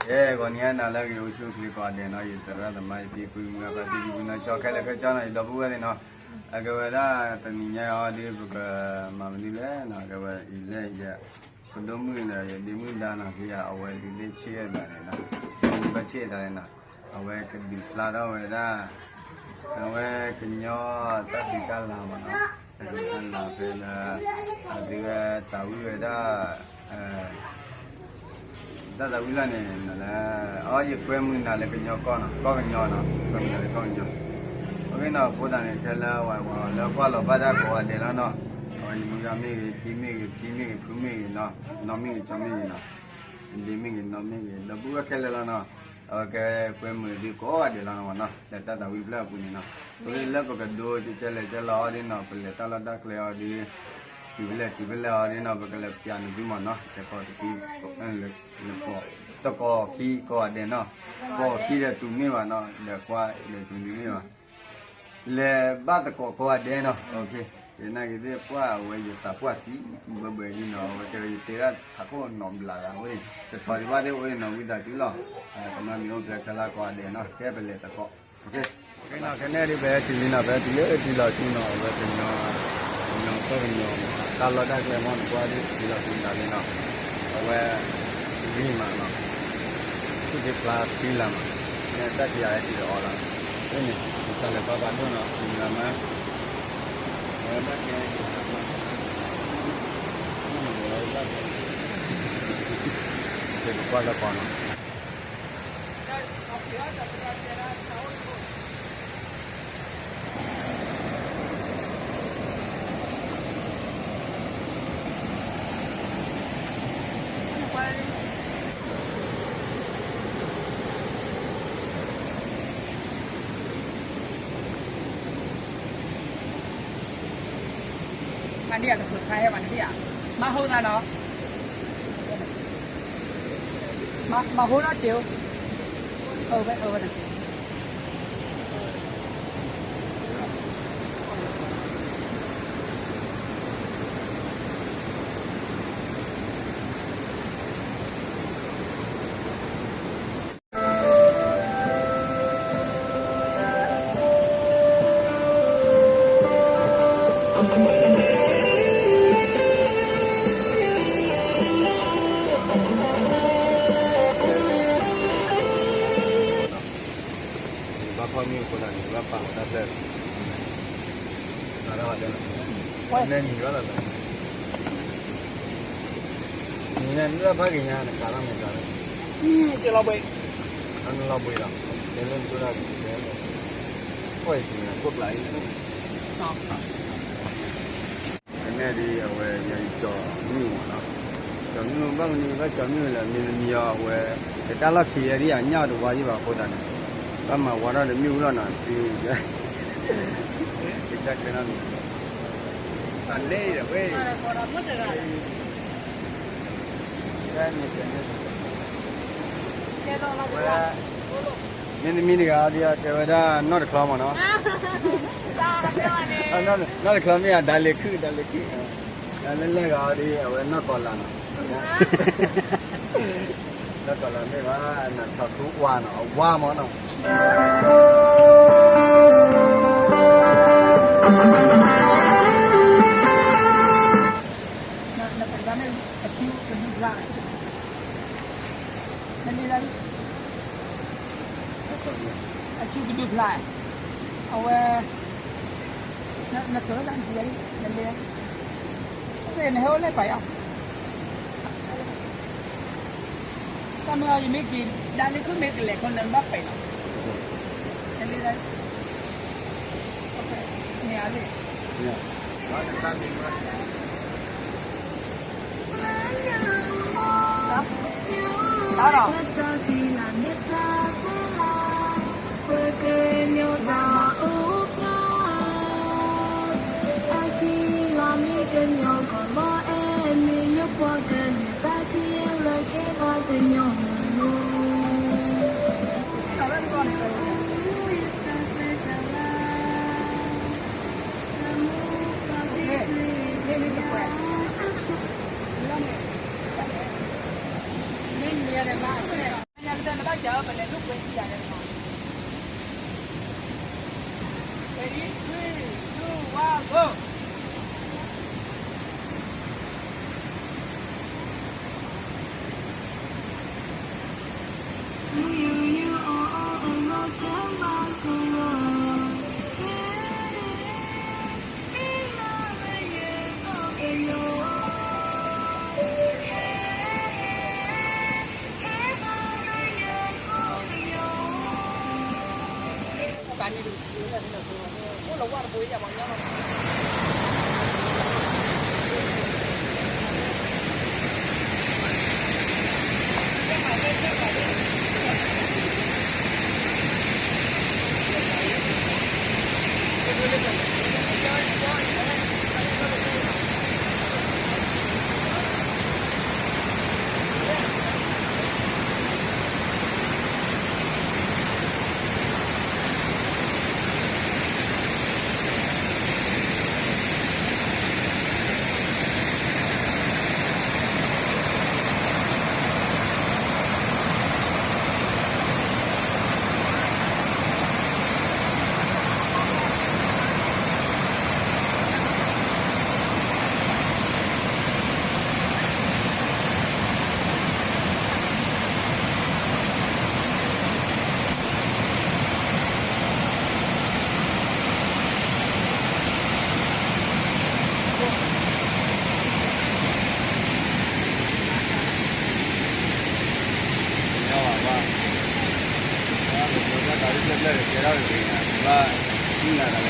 ကဲ ဂီၤနံၤဟါနၤလၢအဂ့ၤ အိၣ်ဆူၣ်အိၣ်ချ့ကိးဂၤဒဲးနီၤ, ယသရၣ်သမါ ယဖံဖုမုၢ်ဂၤ ပှၤတံၤသကိးဖိနီၤ ကၠီခဲလၢာ်ခဲဆ့နီၤ ယဒီပုၢ်ဝဲၢ်သ့ၣ်နီၤ, အကဲဝဲဒၣ်တနံၤညါအံၤဒီး ပကမၤမနုၤလဲၣ်နီၤ, အကဲဝဲအံၤလၢယ ဖိဒိၣ်မုၣ်ဒီးယဒ့မုၣ်ဒါနီၤ ဖဲယၤ အဝဲဒုးသ့ၣ်ဆ့ၣ်ဝဲသးန့ၣ်နီၤ, ဒုးဘၣ်ဆ့ၣ်သးန့ၣ်နီၤ, အဝဲကဒုးဖျါထီၣ်ဝဲဒၣ် အဝဲကညီတၢ်ဖံးတၢ်လၤမးနီၤ, တၢ်ဖံးတၢ်လၤဖဲလၢ အသုဝဲသးဝံၣ်ဝဲဒၣ် တၢ်သးဝံၣ်လီၤန့ၣ် လၢ အီ ယကွဲမုာ်နၤလၢကညီကီၢ်နီၤ, ကီၢ်ကညီနီၤ, ကွဲမုာ်နၤလၢကီၢ်ကညီ, အဃိန့ၣ်နီၤ အဃိသတးန့ၣ် ခဲလၢာ်ဝဲလၢကွၢ်လီၤဘၣ်တၢ်ကိးဂၤဒဲးလီၤနီၤ, အဝဲယမုၢ်ဂၤမ့ၢ်ဂ့ၤ ဒ့မ့ၢ်ဂ့ၤ ဖံမ့ၢ်ဂ့ၤ ဖုမ့ၢ်ဂ့ၤနီၤ, နီၢ်မ့ၢ်ဂ့ၤ ကၠီမ့ၢ်ဂ့ၤနီၤ, ဒ့မ့ၢ်ဂ့ၤ နီၢ်မ့ၢ်ဂ့ၤ ဒီပုၢ်ဝဲၢ်ခဲလၢာ်လီၤနီၤ, အဝဲကဲကွဲမုာ်သုကိးဂၤဒဲးလီၤနီၤ, လၢတၢ်သးဝံၣ်ဖျၢၣ်အပူၤန့ၣ်နီၤ, အဃိလၢပကဒိကဲလဲၣ်ကဲလီၤအီၤဒ်နီၤ ပလဲၤတၢ်လီၢ်တၢ်ကျဲအီၤဒီး တုၤဖဲလဲၣ်တုၤဖဲလဲၣ်အီၤဒ်နီၤ ပကလဲၤပျးန့ၢ်သုမးနီၤ, တကီၢ်တကီၢ် တကီၢ်ခံကိးဂၤဒဲးနီၤ, တကီၢ်ခံဒီးတုၤမ့ၢ်ဘၣ်နီၤ, ဒီးကွၢ်ဒီးတုၤမ့ၢ်ဘၣ်, လဲၤဘၣ်တကီၢ်ကိးဂၤဒဲးနီၤ, ယနာ်က့ၤသ့ၣ်ပှၢ်အဝဲယသးပှၢ်သံ ဘၢဘၢဒ်နီၤ အဝဲတဲဝဲယတဲဒၣ်ထးခိၣ်နီၤဘျးဂၤဝဲ, တထီဒံးဘၣ်သ့ၣ်အိၣ်ဒ်နီၤ ဝံသးစူၤလီၤ, ကမၤမံၤအိၣ်ဖျဲၣ်ခဲလၢာ်ကိးဂၤဒဲးနီၤ ကဲပလဲၤတကီၢ် ကဲနီၤ ခဲန့ၣ်ဒ်ပဟဲတုၤလံနီၤ ပဟဲတုၤလၢတုၤလီၤဆူနီၤ အဝဲကညီ ကညီကီၢ်ကညီ တၢ်လီၢ်တၢ်ကျဲမ့ၢ်နကွၢ်ဒ်တုၤလီၤဆူနၤလံနီၤ, အဝဲ ဂံၢ်မးနီၤ, ဆူၣ်က့ဖျါဖံလၤမး, မ့ၢ်တၢ်ကယၤဟဲတုၤဒီးအီၤလီၤ, အန့ၣ် ကစၢ်လဲၤဘၣ်ဘၣ်ဒိၣ်နီၤ မုၢ်လၤမါ အဝဲဘၣ်ကဲ ဘၣ်ကဲ ကကွၢ်လၢပီနီၤ မၤဒံးဧါတဖျၢၣ်ခါဟဲမၤတဘ့ၣ်ဧါ, မၤဟိသးနီၤ, မၤဟိထီၣ်စ့ၢ်, အဝဲအဝဲ ဘၣ်ဖီမ့ၢ်အဃိသတးန့ၣ် ဘၣ်ပာ်လီၤတၢ်ဖျၢၣ်, ပာ်ထီၣ်ဝဲလၢ နဲနံၤဘၣ်လီၤလၢ နံၤန့ၣ် နလၢဖးက့ၤညါ နကးလီၤမ့ၢ်ကးလီၤ, ကဲလီၤဘှံး, နလီၤဘှံးလီၤ, တဲလၢနကၠိဒၣ်က့ၤတဲလီၤ, ကွၢ်အံၤန့ၣ် ခိၣ်ကျးအံၤ ကနဲၣ်ဒ်အဝဲ ယၤအံၤကၠီမ့ၣ်အူမးနီၤ, ကၠီမ့ၣ်အူဘၣ်မနုၤ ဘၣ်ကၠီမ့ၣ်အူလဲၣ် မ့ၢ်တမံၤအီၤအဝဲ တၢ်လီၢ်ခံယဲဒ်အညၣ်တဝါယံၣ်ဘၣ်အဃိသတးန့ၣ် ဘၣ်မၤဝါထီၣ်ဒီးမ့ၣ်အူလီၤနီၤ, ကစၢ်ကျဲနီၤ, အလဲၤဒီးဝဲ မ့တမံၤတဂၤဒီး ကဲဝဲဒၣ်နီၢ်တချီမးနီၤ, နီၢ်တချီမ့ၢ်ဧါ ဒါလ့ၤခုၣ် ဒါလ့ၤခုၣ်, လဲၤလဲၤဂၤဒီး အဝဲနီၢ်ကီၤလၤနီၤ, နီၢ်ကီၤလၤမ့ၢ်ဘၣ် နဆီၣ်ခူဝါနီၤ အဝါမးနီၤ နပဒၣ်န့ၣ် အစုကဒုဖျါ, နလဲၤဒၣ်, အစုကဒုဖျါ, အဝဲ, နကၢၣ်တၢ်နထံၣ်လံ, နလဲၤ, နဟဲအိၣ်လဲၣ်ပာ်ယၤ တၢ်မ့ၢ်အီၤ ယမ့ၢ်က့ၤ ဒါလ့ၤခုၣ်မ့ၢ်ကလဲၤခီ နဘၣ်ပဲာ်လီၤ, နလ့ၤ, မ့ၢ်အလ့ၤ, တၢ်ဒီး, ပလဲၤလူၤကွဲးထံယၤလဲၣ်နီၤ. Ready, three, two, one, go. သးဘီၣ်, သးဘီၣ်. န့ၣ်ဒံး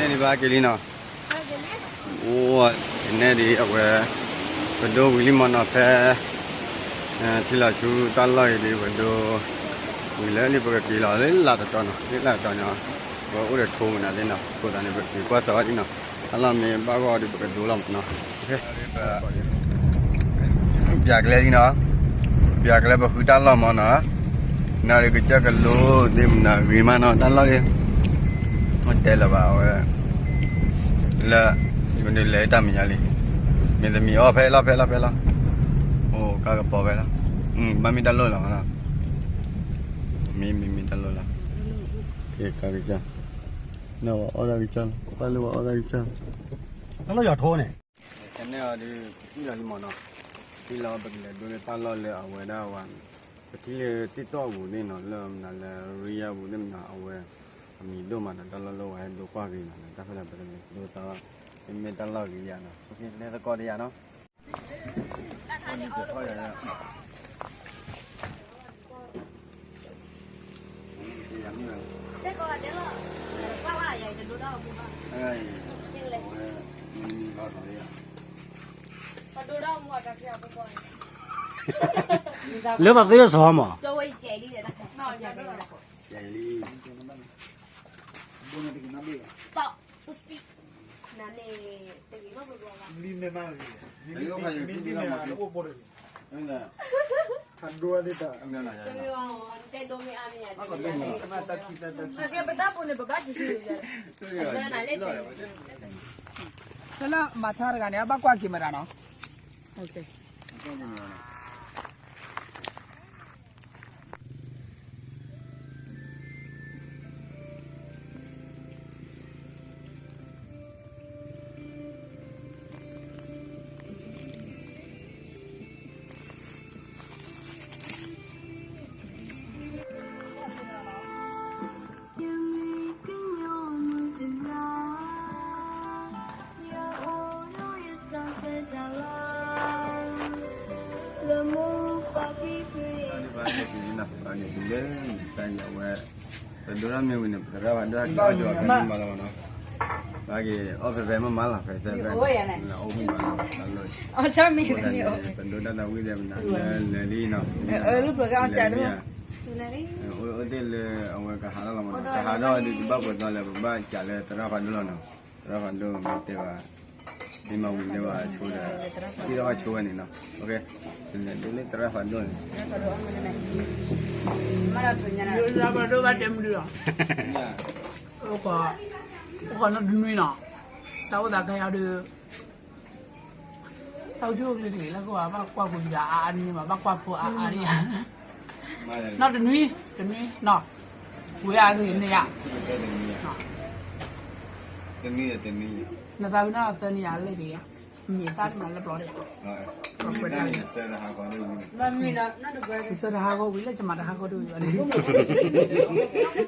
ဘၣ်က့ၤလံနီၤ, အိၣ်, န့ၣ်ဒံးအဝဲ, ပဒိဝံၤလံမ့ၢ်နီၤ ဖဲ ထံလီၤဆူတၢ်လီၢ်အံၤဒီး ပဒိဝံၤလၢလံ ပကက့ၤလီၤလၢလၢ်တတီၤနီၤ, လၢလၢ်တတီၤနီၤ, ပအိၣ်ဒီးထိမနုၤသ့ၣ်နီၤ, အဃိသတးန့ၣ် ပက့ၤကွၢ်စးဝဲဒ်နီၤ, တၢ်လီၢ်မ့ၢ်ဘၣ်ဂီၢ်ဒီး ပကဒိလီၤမ့ၢ်နီၤ. ပျးကျဲလံနီၤ, ပျးကျဲပဃုတၢ်လီၢ်မ့ၢ်နီၤ, နၤဒီးကစၢၢ်ကလိသ့ၣ်မနုၤဂ့ၤမးနီၤ, တၢ်လီၢ်လံ မ့ၢ်တဲလၢၤဘၣ်ဝဲ, လၢ မ့ၢ်ဒုးလဲၤတၢ်မဲာ်ညါလံ, မ့ၢ်သမံၤအီၣ်ဖဲလီၤ ဖဲလီၤ ဖဲလီၤ, အိၣ်ကါကပီၤဖဲလီၤ, ဘၣ်မ့ၢ်တၢ်လိၣ်လီၤမ့ၢ်နီၤ, မ့ၢ်မ့ၢ်မ့ၢ်တၢ်လိၣ်လီၤ, ကါကစၢ်, နဝဲအီၣ်တၢ်ကစၢ်လီၤ, ပၢ်လၢဝဲအီၣ်တၢ်ကစၢ်လီၤ, တၢ်လီၢ်ယွၤထိန့ၣ် ခဲန့ၣ်အီၤဒီး ပထံၣ်လီၤလံမ့ၢ်နီၤ, ထံၣ်လီၤ ပကလဲၤဒိလၢတၢ်လီၢ်လၢအဝဲဒၣ်ဝဲ, ပထံၣ်လၢ TikTok အပူၤသ့ၣ်နီၤ, လၢမနုၤလၢ reel အပူၤသ့ၣ်မနုၤ အဝဲ အမံၤဒိၣ်မးဒီး တၢ်လီၢ်လၢဝဲဟဲဒိကွၢ်က့ၤနီၤ, တၢ်ဖဲလၢပကလဲၤဒိသး, မ့မ့ၢ်တၢ်လီၢ်ဂ့ၤယၤနီၤ, လဲၤသကိးတယၤနီၤ. လၢပှၤသ့ၣ်လၢစီၤဟီမး, ဖဲလၢမၤထါတဂၤန့ၣ် အဘၣ်ကွၢ်က့ၤမတၤနီၤ. လၢမူပှၤကံၢ်ပ့ၤ ဘၣ်က့ၤတုၤလၢ ကစၢ်ယွၤဝဲ ပဒိၣ်ထီၣ်မ့ၢ်ဝံၤန့ၣ် ပသရၣ်ဖးဒိၣ်ဟဲက့ၤအီၣ်ကၠီၤဖဲမုၢ်မးလီၤမးနီၤ, ဘၣ်က့ၤအီၣ်ဖဲဖဲမုၢ်မးလီၤ ဖဲစဲဖဲ အိၣ်မုၢ်မးလီၤ အလီၢ် ပဒိၣ်တၢ်သးဝံၣ်ဒီး ပနၤလၢလၢလံနီၤ လၢလံမ့ၢ် အိၣ်တ့ၢ်လၢအဝဲကဟးထီၣ်လီၤမးနီၤ ကဟးထီၣ်ဒီး ကဘၣ်ပှဲၤသီလၢ ပဘၣ်စးလၢသရၣ်ဖးဒိၣ်လီၤနီၤ သရၣ်ဖးဒိၣ်မ့ၢ်တဲဘၣ် မ့ၢ်မၤဝံၤန့ၢ်ဘၣ်ဆိဒီး ထံၣ်ထီၣ်ဘၣ်ဆိဝဲန့ၣ်နီၤ ဒ်လၢသရၣ်ဖးဒိၣ်န့ၣ် သရၣ်ဖးဒိၣ်ဘၣ်တဲမနုၤလီၤ အိၣ်ဃီနီတနွံနီၤ တၢ်အိၣ်သးခဲအံၤဒီး တၢ်အိၣ်ဆူၣ်အိၣ်ချ့တဂ့ၤ လၢကဘၣ်ကွၢ်ပူၤဒီးအါအါန့ၣ်ဘၣ် ဘၣ်ကွၢ်ဖိအါအါဒံး နီတနွံ တနွံနီၤ ဝဲအါဂ့ၤန့ၢ်ယၤ နသးဝံၣ်နီၢ်သၢနံၣ်ယၤလဲၣ်က့ၤယၤ မ့ၢ်သၣ်တမၤလၢပျီဒံး ကစၢ်တဟးဂီၤဝံၤလၢကမၤတဟးဂီၤတဝံၤဘၣ်န့ၣ်